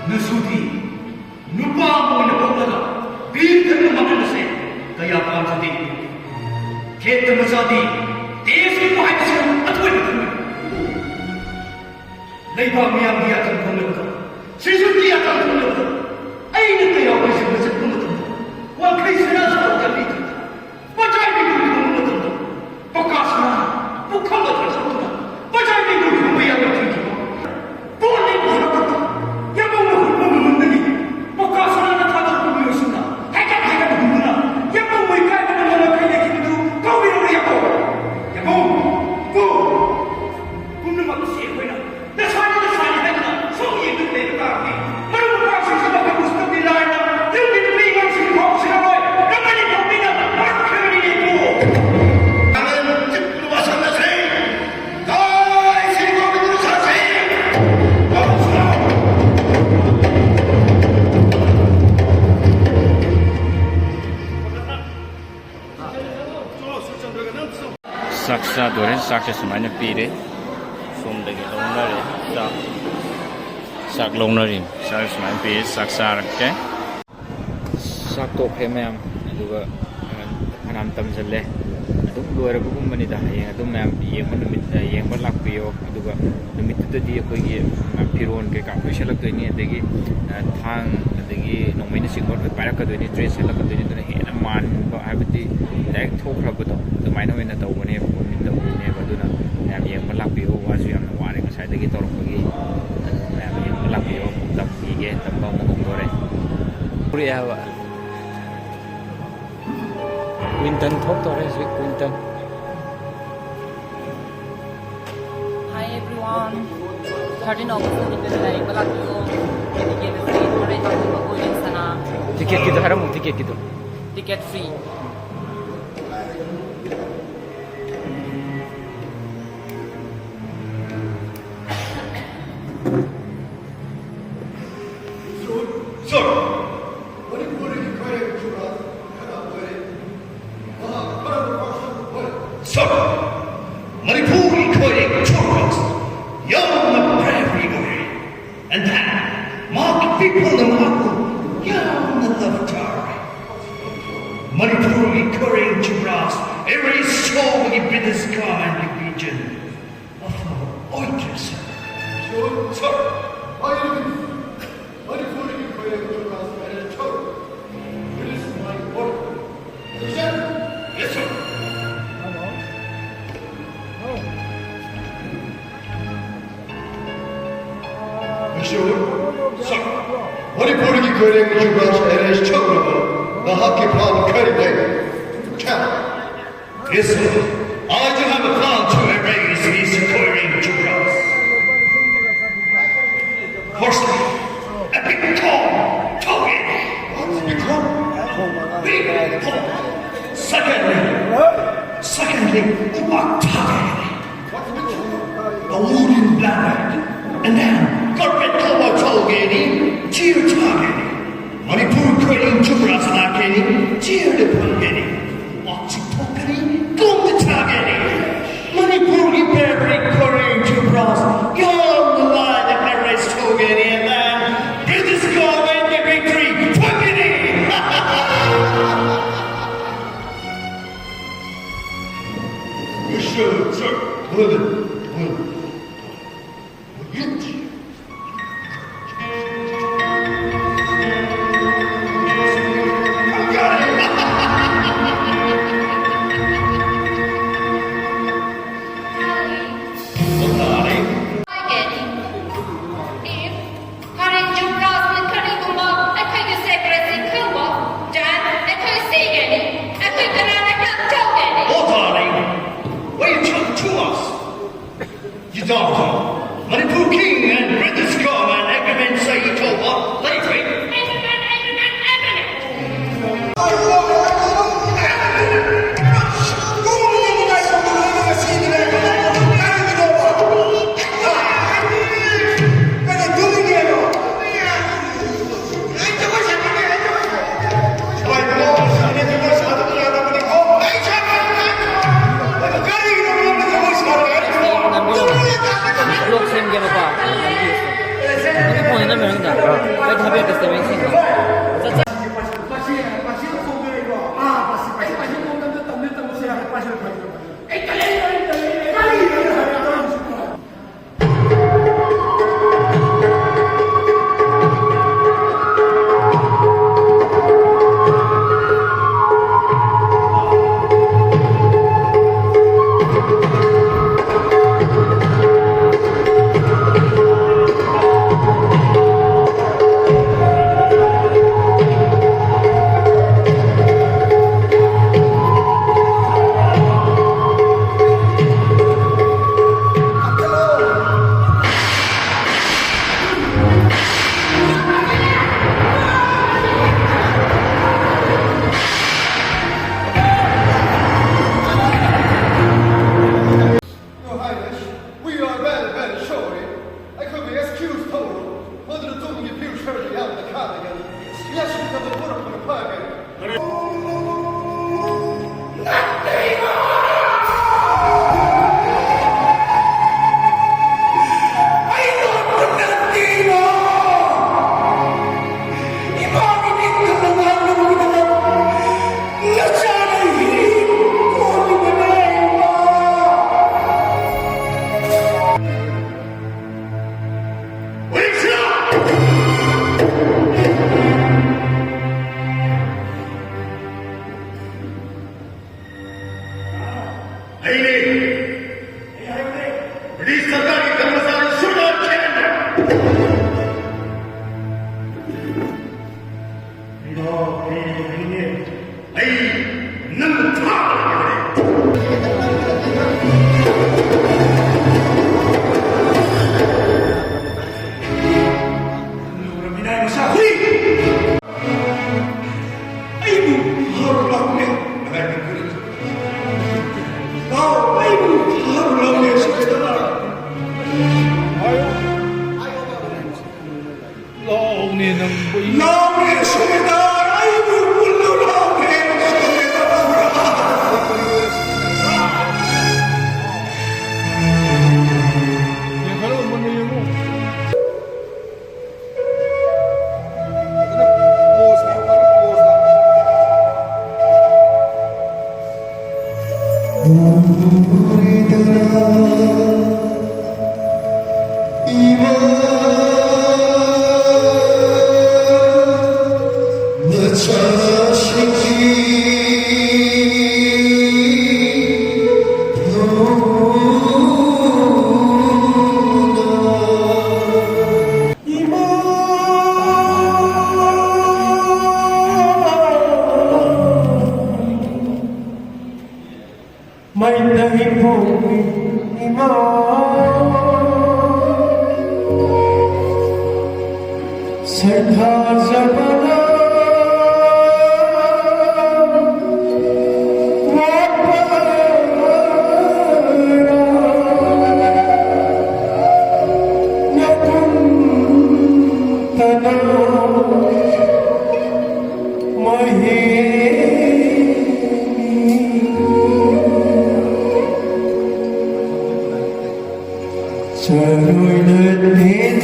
ꯅꯁꯨꯗꯤ ꯅꯨꯄꯥ ꯑꯃ ꯑꯣꯏꯅ ꯄꯣꯛꯂꯒ ꯕꯤꯔ ꯙꯔꯃ ꯃꯥꯡꯍꯟꯕꯁꯦ ꯀꯌꯥ ꯄꯥꯝꯖꯗꯦ꯫ ꯈꯦꯇ꯭ꯔ ꯃꯆꯥꯗꯤ ꯇꯦꯖ ꯎꯠꯄ ꯍꯥꯏꯕꯁꯤꯅ ꯑꯊꯣꯏꯕ ꯈꯪꯅꯩ꯫ ꯂꯩꯕꯥꯛ ꯃꯤꯌꯥꯝꯒꯤ ꯌꯥꯊꯪ ꯈꯪꯂꯕꯗ, ꯁꯤꯖꯟꯒꯤ ꯌꯥꯊꯪ ꯈꯪꯂꯕꯗ, ꯑꯩꯅ ꯀꯌꯥ ꯑꯣꯏꯖꯕ ꯆꯠꯄ ꯃꯇꯝꯗ ꯋꯥꯡꯈꯩ ꯁꯅꯥ ꯁꯥꯕ ꯂꯝꯕꯤ ꯊꯤꯡꯅ ꯄꯆꯥꯏ ꯃꯤꯒꯨꯝ ꯈꯪꯕ ꯃꯇꯝꯗ ꯄꯀꯥꯁꯅ ꯄꯨꯈꯝꯗ ꯊꯥꯡꯖꯤꯟꯗꯨꯅ ꯄꯆꯥꯏ ꯃꯤꯒꯨꯝ ꯈꯪꯕ ꯌꯥꯕ ꯊꯤꯡꯈꯤꯕ꯫ ꯄꯣꯠ ꯂꯦꯞꯄ ꯍꯣꯠꯅꯕꯗ ꯌꯥꯝꯕꯧꯅ ꯍꯨꯟꯕ ꯃꯃꯟꯗꯒꯤ ꯄꯀꯥꯁꯅꯥꯅ ꯊꯥꯗꯣꯔꯛꯄ ꯃꯤꯑꯣꯏꯁꯤꯡꯅ ꯍꯥꯏꯒꯠ ꯍꯥꯏꯒꯠ ꯍꯨꯟꯗꯨꯅ ꯌꯥꯝꯕꯧ ꯏꯀꯥꯏꯕꯅ ꯉꯝꯂꯛꯇ꯭ꯔꯦ ꯂꯩꯈꯤꯕꯗꯨ ꯀꯥꯎꯕꯤꯔꯝꯕ ꯌꯥꯕꯧ꯫ ꯌꯥꯕꯧ! ꯀꯨꯝ! ꯄꯨꯝꯅꯃꯛ ꯑꯁꯤ ꯑꯩꯈꯣꯏꯅ ꯗꯁꯥꯅꯤ, ꯗꯁꯥꯅꯤ ꯍꯥꯏꯗꯨꯅ ꯁꯨꯝ ꯌꯦꯡ ꯆꯥꯗꯣꯔꯦ꯫ ꯆꯥꯛꯁꯦ ꯁꯨꯃꯥꯏꯅ ꯄꯤꯔꯦ꯫ ꯁꯣꯝꯗꯒꯤ ꯂꯧꯅꯔꯦ꯫ ꯆꯥꯛ ꯆꯥꯛ ꯂꯧꯅꯔꯤ꯫ ꯆꯥꯛ ꯁꯨꯃꯥꯏꯅ ꯄꯤꯔꯦ꯫ ꯆꯥꯛ ꯆꯥꯔꯛꯀꯦ꯫ ꯆꯥꯛ ꯇꯣꯛꯈ꯭ꯔꯦ ꯃꯌꯥꯝ꯫ ꯑꯗꯨꯒ ꯐꯅꯌꯥꯝ ꯇꯝꯁꯤꯜꯂꯦ꯫ ꯑꯗꯨꯝ ꯂꯣꯏꯔꯕꯒꯨꯝꯕꯅꯤꯗ꯫ ꯍꯌꯦꯡ ꯑꯗꯨꯝ ꯃꯌꯥꯝ ꯌꯦꯡꯕ ꯅꯨꯃꯤꯠ, ꯌꯦꯡꯕ ꯂꯥꯛꯄꯤꯌꯣ꯫ ꯑꯗꯨꯒ ꯅꯨꯃꯤꯠꯇꯨꯗꯗꯤ ꯑꯩꯈꯣꯏꯒꯤ ꯐꯤꯔꯣꯟ ꯀꯩꯀꯥ ꯂꯣꯏꯁꯤꯜꯂꯛꯇꯣꯏꯅꯤ꯫ ꯑꯗꯒꯤ ꯊꯥꯡ, ꯑꯗꯒꯤ ꯅꯣꯡꯃꯩꯅꯆꯤꯡꯕ ꯂꯣꯏ ꯄꯥꯏꯔꯛꯀꯗꯣꯏꯅꯤ, ꯗ꯭ꯔꯦꯁ ꯁꯦꯠꯂꯛꯀꯗꯣꯏꯅꯤ꯫ ꯑꯗꯨꯅ ꯍꯦꯟꯅ ꯃꯥꯟꯕ, ꯍꯥꯏꯕꯗꯤ ꯗꯥꯏꯔꯦꯛ ꯊꯣꯛꯈ꯭ꯔꯕꯗꯣ ꯑꯗꯨꯃꯥꯏꯅ ꯑꯣꯏꯅ ꯇꯧꯒꯅꯦꯕ꯫ ꯃꯤꯠ ꯇꯧꯕꯤꯅꯦꯕ꯫ ꯑꯗꯨꯅ ꯃꯌꯥꯝ ꯌꯦꯡꯕ ꯂꯥꯛꯄꯤꯌꯣ꯫ ꯋꯥꯁꯨ ꯌꯥꯝꯅ ꯋꯥꯔꯦ ꯉꯁꯥꯏꯗꯒꯤ ꯇꯧꯔꯛꯄꯒꯤ꯫ ꯑꯗꯨ ꯃꯌꯥꯝ ꯌꯦꯡꯕ ꯂꯥꯛꯄꯤꯌꯣ꯫ ꯑꯃꯨꯛ ꯇꯝꯕꯤꯒꯦ꯫ ꯇꯝꯕ ꯑꯃꯨꯛ ꯍꯧꯗꯣꯔꯦ꯫ ꯄꯨꯔꯛꯑꯦ ꯍꯥꯏꯕ꯫ ꯀ꯭ꯋꯤꯟꯇꯟ ꯊꯣꯛꯇꯧꯔꯦ ꯍꯧꯖꯤꯛ, ꯀ꯭ꯋꯤꯟꯇꯟ꯫ Hi everyone. Thirteen August ꯅꯨꯃꯤꯠꯇ ꯂꯩꯕ ꯂꯥꯛꯄꯤꯌꯣ꯫ ꯇꯤꯀꯦꯠ ꯑꯁꯤ ꯃꯔꯩ ꯇꯧꯕꯤꯕ ꯀꯣꯏꯔꯦꯡ ꯁꯅꯥ꯫ ꯇꯤꯀꯦꯠꯀꯤꯗꯣ ꯍꯥꯏꯔꯝꯃꯣ, ꯇꯤꯀꯦꯠꯀꯤꯗꯣ꯫ Ticket free. Sir, ꯃꯅꯤꯄꯨꯔꯒꯤ ꯈ꯭ꯋꯥꯏꯔꯥꯛ ꯆꯨꯔꯥ ꯈꯔ ꯑꯣꯏꯔꯦ꯫ ꯃꯍꯥꯛ ꯀꯔꯝꯕ ꯄꯥꯔꯁꯟ ꯑꯣꯏ? Sir, ꯃꯅꯤꯄꯨꯔꯒꯤ ꯈ꯭ꯋꯥꯏꯔꯥꯛ ꯆꯨꯔꯥ ꯌꯥꯝꯅ brave ꯑꯣꯏꯔꯦ꯫ And then, ꯃꯍꯥꯛꯀꯤ ꯄꯤꯄꯜꯅ ꯃꯍꯥꯛꯄꯨ ꯌꯥꯝꯅ love ꯇꯧꯔꯦ꯫ ꯃꯅꯤꯄꯨꯔꯒꯤ ꯈ꯭ꯋꯥꯏꯔꯥꯛ ꯆꯨꯔꯥ, every soul will be this kind of region. ꯑꯐꯕ ꯑꯣꯏꯗ꯭ꯔꯦ, sir. Sure, sir. ꯃꯅꯤꯄꯨꯔꯒꯤ ꯈ꯭ꯋꯥꯏꯔꯥꯛ ꯆꯨꯔꯥ ꯍꯥꯏꯔꯦ, sir. It is my order. Yes, sir. Yes, sir. Monsieur, sir, ꯃꯅꯤꯄꯨꯔꯒꯤ ꯈ꯭ꯋꯥꯏꯔꯥꯛ ꯆꯨꯔꯥ ꯑꯦꯔꯦꯁ ꯇꯧꯔꯕ ꯅꯍꯥꯛꯀꯤ ꯐꯥꯕ ꯀꯔꯤ ꯂꯩ? Tell. Yes, sir. I do have a plan to erase Mister Koiring Chubras. Firstly, a big call. Target. What's a big call? Big call. Secondly, secondly, what target? A wooden blanket, and then carpet cover ꯊꯧꯒꯅꯤ, tear ꯊꯥꯒꯅꯤ꯫ ꯃꯅꯤꯄꯨꯔ ꯈ꯭ꯋꯥꯏꯔꯥꯛ ꯆꯨꯔꯥ ꯂꯥꯛꯀꯅꯤ, tear ꯗ ꯐꯪꯒꯅꯤ꯫ ꯋꯥꯛꯆꯤꯡ ꯊꯣꯛꯀꯅꯤ, ꯀꯨꯝꯅ ꯊꯥꯒꯅꯤ꯫ Purgi pepri koring chupras. Yom nalai the arrest hogani and then British government ke victory. Fagini. Mister Sir, William, William. What are they? What are you trying to us? Yidawta, Manipur King and British government agreement say it over. Let it wait. Vlog ꯁꯦꯝꯒꯦꯕꯀꯣ꯫ ꯑꯩ ꯐꯣꯟꯗ number ꯅꯪꯗ꯫ ꯑꯩ ꯊꯥꯕꯤꯔꯛꯀꯦ ꯁꯦꯝꯒꯦ ꯁꯦꯝꯒꯦ꯫ ꯑꯩ ꯅꯪ ꯊꯥꯔꯒꯦ꯫ ꯂꯨꯔꯕ ꯃꯤꯅꯥꯏ ꯃꯆꯥ ꯍꯨꯏ! ꯑꯩꯕꯨ ꯐꯥꯔꯨ ꯂꯥꯎꯅꯦ꯫ ꯂꯥꯎ, ꯑꯩꯕꯨ ꯐꯥꯔꯨ ꯂꯥꯎꯅꯦ, ꯁꯨꯕꯦꯗꯥꯔ꯫ ꯂꯥꯎꯅꯦ ꯅꯪꯕꯨ꯫ ꯂꯥꯎꯅꯦ ꯁꯨꯕꯦꯗꯥꯔ, ꯑꯩꯕꯨ ꯄꯨꯜꯂꯨ ꯂꯥꯎꯅꯦ ꯁꯨꯕꯦꯗꯥꯔ꯫ ꯌꯦꯡꯈꯠꯂꯣ, ꯃꯨꯟꯅ ꯌꯦꯡꯉꯨ꯫ ꯃꯩꯇꯩ ꯄꯣꯛꯄꯤ ꯏꯃꯥ, ꯁꯩꯊꯥꯖꯕꯅ ꯋꯥꯠꯄ ꯅꯒꯨꯝꯇꯅ꯫ ꯆꯔꯣꯏꯅ ꯇꯦꯟ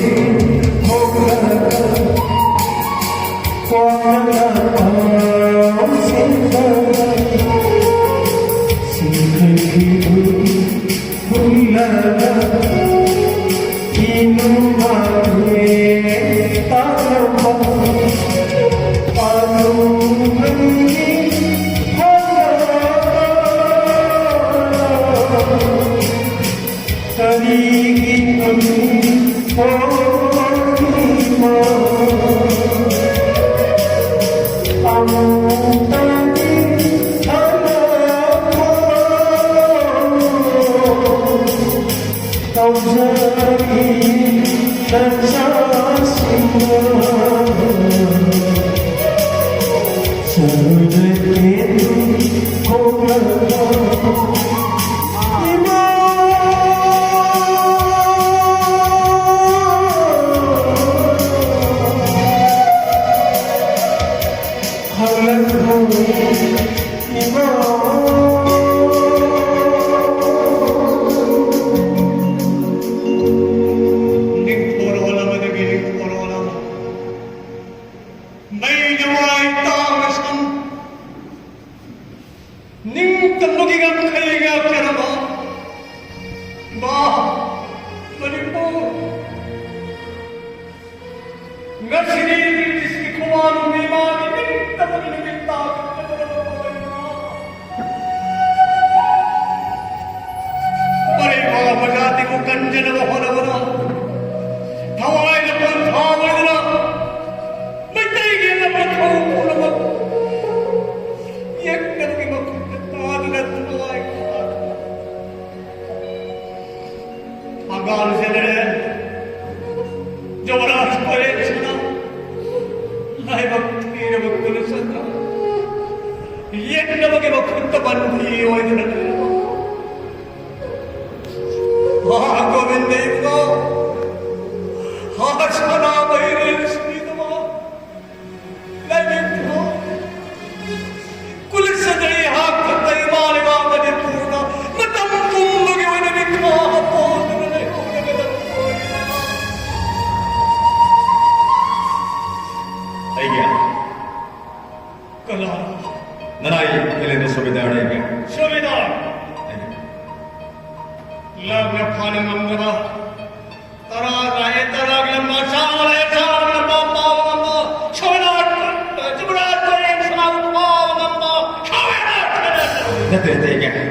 ꯊꯣꯛꯂꯒ ꯀ꯭ꯋꯥꯛꯅ ꯄꯥꯎꯁꯤꯡꯗ ꯆꯤꯡꯈꯠꯈꯤꯕ ꯍꯨꯜꯂꯒ ꯏꯅꯨ ꯃꯥꯊꯦ ꯇꯥꯔꯕ ꯑꯗꯨꯃꯩ ꯍꯜꯂꯒ ꯀꯔꯤꯒꯤ ꯇꯨꯝꯃꯤ? ꯉꯁꯤꯗꯤ ꯕ꯭ꯔꯤꯇꯤꯁꯀꯤ ꯈꯨꯃꯥꯡ ꯃꯤꯃꯥꯡꯒꯤ ꯅꯤꯡꯇꯝꯕꯒꯤ ꯅꯨꯃꯤꯠ ꯇꯥꯕꯤꯔꯕ ꯄꯣꯠꯅꯤ꯫ ꯃꯔꯩ ꯄꯥꯛꯄ ꯖꯥꯇꯤꯕꯨ ꯀꯟꯖꯅꯕ ꯍꯣꯠꯅꯕꯗ ꯊꯋꯥꯏꯅ ꯄꯣꯟꯊꯥ ꯑꯣꯏꯗꯨꯅ ꯃꯩꯇꯩꯒꯤ ꯑꯉꯝꯕ ꯊꯧ ꯄꯨꯝꯅꯃꯛ ꯌꯦꯛꯅꯕꯒꯤ ꯃꯈꯨꯠꯇ ꯇꯥꯗꯨꯅ ꯊꯋꯥꯏ ꯈꯥꯗꯨꯅ ꯊꯪꯒꯥꯜ ꯁꯦꯟꯅꯔꯦ꯫ ꯖꯣꯕꯔꯥꯖ ꯄꯔꯦꯡꯁꯤꯅ ꯂꯥꯏꯕꯛ ꯊꯤꯔꯕ ꯀꯨꯂꯆꯟꯗ꯭ꯔ ꯌꯦꯛꯅꯕꯒꯤ ꯃꯈꯨꯠꯇ ꯕꯟꯗꯤ ꯑꯣꯏꯗꯨꯅ ꯂꯩꯔꯕ ꯍꯥ ꯒꯣꯕꯤꯟꯗ ꯏꯕꯨꯡꯉꯣ, ꯍꯥ ꯁꯅꯥꯃꯍꯤ ꯔꯦꯜ ꯁꯤꯗꯕ ꯂꯥꯏꯕꯛ ꯊꯣ꯫ ꯀꯨꯂꯆꯟꯗ꯭ꯔ ꯑꯩꯍꯥꯛ ꯈꯛꯇ ꯏꯃꯥ ꯂꯩꯕꯥꯛ ꯃꯅꯤꯄꯨꯔꯗ ꯃꯇꯝ ꯄꯨꯝꯕꯒꯤ ꯑꯣꯏꯅ ꯃꯤꯈꯥ ꯄꯣꯟꯗꯨꯅ ꯂꯩꯍꯧꯔꯒꯗꯕ ꯑꯣꯏꯔꯦ꯫ ꯑꯩꯒꯤ ꯀꯅꯥ? ꯅꯅꯥꯏ ꯀꯩꯂꯦꯟꯗ ꯁꯨꯕꯦꯗꯥꯔ ꯑꯩꯒꯤ꯫ ꯁꯨꯕꯦꯗꯥꯔ! ꯑꯩꯒꯤ꯫ ꯂꯥꯛꯅ ꯐꯥꯅ ꯉꯝꯗꯕ ꯇꯔꯥ ꯂꯥꯛꯑꯦ, ꯇꯔꯥꯒꯤ ꯂꯝꯕꯥ, ꯆꯥꯝꯃ ꯂꯥꯛꯑꯦ, ꯆꯥꯝꯃꯒꯤ ꯂꯝꯕꯥ ꯄꯥꯕ ꯉꯝꯕ, ꯁꯣꯏꯅꯥꯠ, ꯖꯨꯕꯔꯥꯠ ꯄꯔꯦꯡ ꯁꯅꯥꯕꯨ ꯄꯥꯕ ꯉꯝꯕ, ꯁꯣꯏꯅꯥꯠ ꯈꯦꯂꯦꯟꯗ꯭ꯔ꯫ ꯅꯠꯇꯦ, ꯅꯠꯇꯦ, ꯏꯌꯥꯝꯕ꯫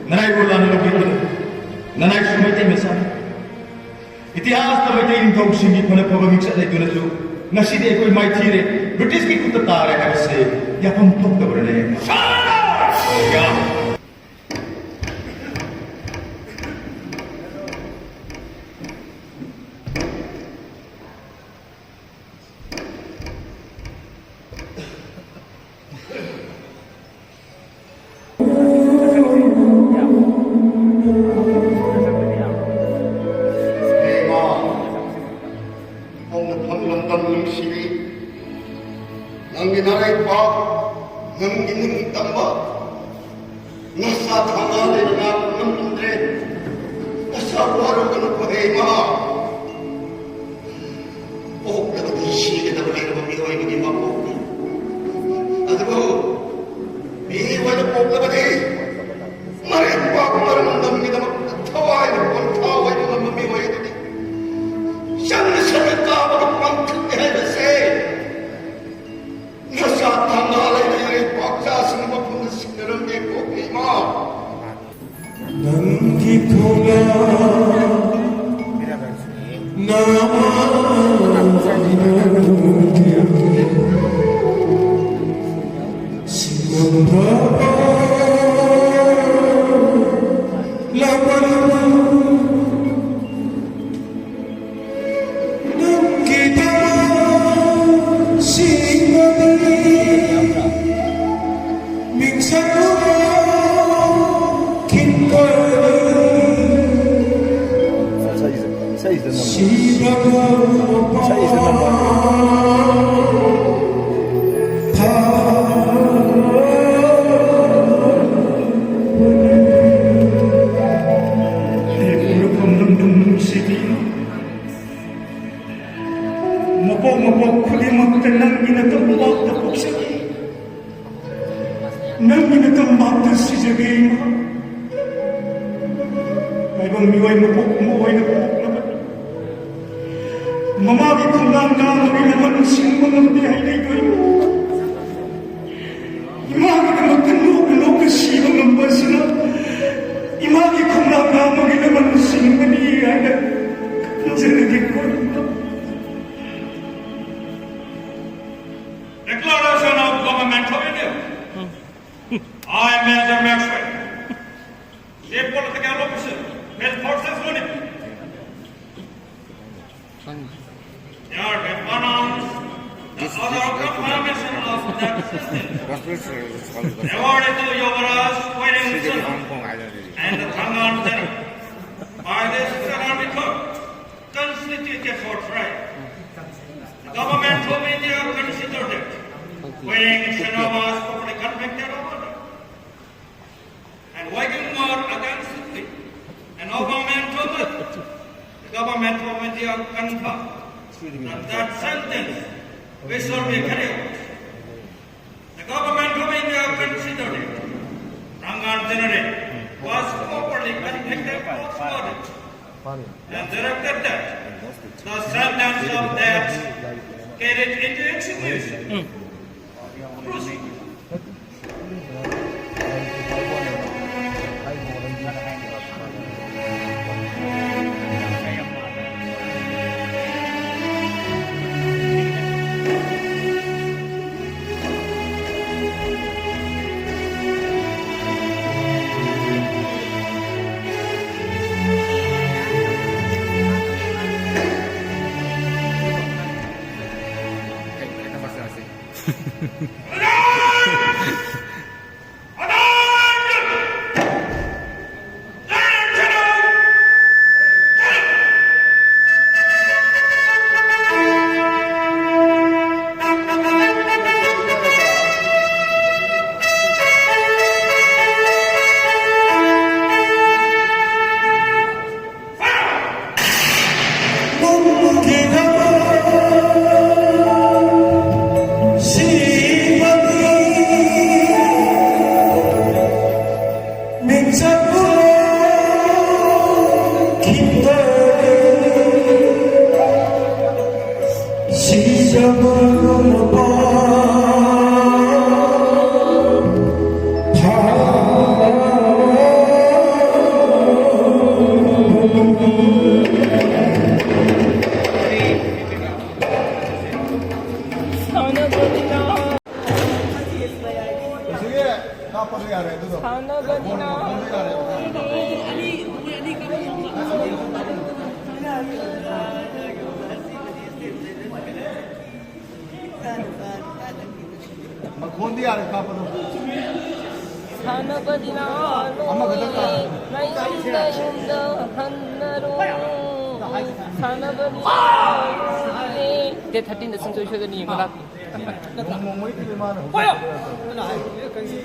ꯅꯅꯥꯏꯕꯨ ꯂꯥꯟꯅ ꯂꯧꯕꯤꯒꯅꯨ꯫ ꯅꯅꯥꯏꯁꯨ ꯃꯩꯇꯩ ꯃꯆꯥꯅꯤ꯫ ꯏꯇꯤꯍꯥꯁꯇ ꯃꯩꯇꯩ ꯅꯤꯡꯊꯧꯁꯤꯡꯒꯤ ꯐꯅ ꯐꯕ ꯃꯤꯡꯆꯠ ꯂꯩꯗꯨꯅꯁꯨ ꯉꯁꯤꯗꯤ ꯑꯩꯈꯣꯏ ꯃꯥꯏꯊꯤꯔꯦ, ꯕ꯭ꯔꯤꯇꯤꯁꯀꯤ ꯈꯨꯠꯇ ꯇꯥꯔꯦ ꯍꯥꯏꯕꯁꯦ ꯌꯥꯐꯝ ꯊꯣꯛꯇꯕꯅꯅꯦ꯫ ꯁꯣꯏꯅꯥꯠ! ꯏꯌꯥꯝꯕ꯫ ꯍꯦꯃꯥ, ꯍꯧꯅꯐꯝ ꯂꯝꯗꯝ ꯅꯨꯡꯁꯤꯕꯤ, ꯅꯪꯒꯤ ꯅꯔꯩꯄꯥꯛ, ꯅꯪꯒꯤ ꯅꯤꯡꯇꯝꯕ, ꯅꯁꯥ ꯊꯧꯅꯥ ꯂꯩꯅ ꯉꯥꯛꯄ ꯉꯝꯂꯝꯗ꯭ꯔꯦ꯫ ꯅꯁꯥ ꯋꯥꯔꯨꯒꯅꯨ ꯍꯦꯃꯥ꯫ ꯄꯣꯛꯂꯕꯗꯤ ꯁꯤꯒꯗꯕ ꯂꯩꯔꯕ ꯃꯤꯑꯣꯏꯕꯒꯤ ꯃꯄꯣꯛꯅꯤ꯫ ꯑꯗꯨꯕꯨ ꯃꯤ ꯑꯣꯏꯅ ꯄꯣꯛꯂꯕꯗꯤ ꯃꯔꯩ ꯄꯥꯛꯄ ꯂꯝꯗꯝꯒꯤꯗꯃꯛꯇ ꯊꯋꯥꯏꯅ ꯄꯣꯟꯊꯥ ꯑꯣꯏꯕ ꯉꯝꯕ ꯃꯤꯑꯣꯏ ꯑꯗꯨꯗꯤ ꯏꯁꯩꯁꯤꯅ ꯃꯔꯣꯜ ꯑꯃ ꯃꯄꯣꯛ ꯃꯄꯣꯛ ꯈꯨꯗꯤꯡꯃꯛꯇ ꯅꯪꯒꯤ ꯅꯇꯝ ꯄꯥꯛꯇ ꯄꯣꯛꯆꯈꯤ꯫ ꯅꯪꯒꯤ ꯅꯇꯝ ꯄꯥꯛꯇ ꯁꯤꯖꯒꯦ, ꯏꯃꯥ꯫ ꯇꯥꯏꯕꯪ ꯃꯤꯑꯣꯏ ꯃꯄꯣꯛ ꯑꯃ ꯑꯣꯏꯅ ꯄꯣꯛꯂꯕꯅꯤ꯫ ꯃꯃꯥꯒꯤ ꯈꯣꯡꯅꯥꯡ ꯅꯥꯝꯃꯒꯤ ꯂꯃꯟ ꯁꯤꯡꯕ ꯉꯝꯗꯦ ꯍꯥꯏꯅ ꯏꯃꯥ꯫ ꯏꯃꯥꯒꯤꯗꯃꯛꯇ ꯅꯣꯛꯅ ꯅꯣꯛꯅ ꯁꯤꯕ ꯉꯝꯕ ꯑꯁꯤꯅ ꯏꯃꯥꯒꯤ ꯈꯣꯡꯅꯥꯡ ꯅꯥꯝꯃꯒꯤ ꯂꯃꯟ ꯁꯤꯡꯕꯅꯤ ꯍꯥꯏꯅ ꯈꯟꯖꯔꯒꯦꯀꯣ꯫ Declaration of Government of India. I, Major Maxwell, Chief Political Officer, Health Forces Unit, hereby announce the order of confirmation of that sentence awarded to Yuvaraj Waiting Singh and the Thangan General by the Sri Lanka Constituted for trial. The government of India considered that Waiting Singh was properly convicted of murder and waging war against the and of government of the government of India confirmed that that sentence which shall be carried out. The government of India considered it. Rangan General was properly convicted of murder and directed that the sentence of death carried into execution. Proceed. ꯁꯥꯟꯅꯕꯅꯤꯅ꯫ ꯃꯈꯣꯟꯗꯤ ꯌꯥꯔꯦ ꯀꯥꯞꯄꯗꯣ꯫ ꯁꯥꯟꯅꯕꯅꯤꯅ ꯑꯃꯈꯛꯇꯪ ꯀꯥꯞꯄꯣ꯫ ꯂꯣꯏꯔꯦ꯫ ꯃꯌꯨꯝꯗ ꯌꯨꯝꯗ ꯍꯟꯅꯔꯣ꯫ ꯁꯥꯟꯅꯕꯅꯤꯅ ꯂꯣꯏꯔꯦ꯫ Date thirteen ꯗ ꯁꯨꯡꯁꯣꯏ ꯁꯣꯏꯗꯅ ꯌꯦꯡꯕ ꯂꯥꯛꯀꯦ꯫ ꯅꯣꯡꯃꯩꯗꯨꯗꯤ ꯃꯥꯅ ꯍꯧꯖꯤꯛ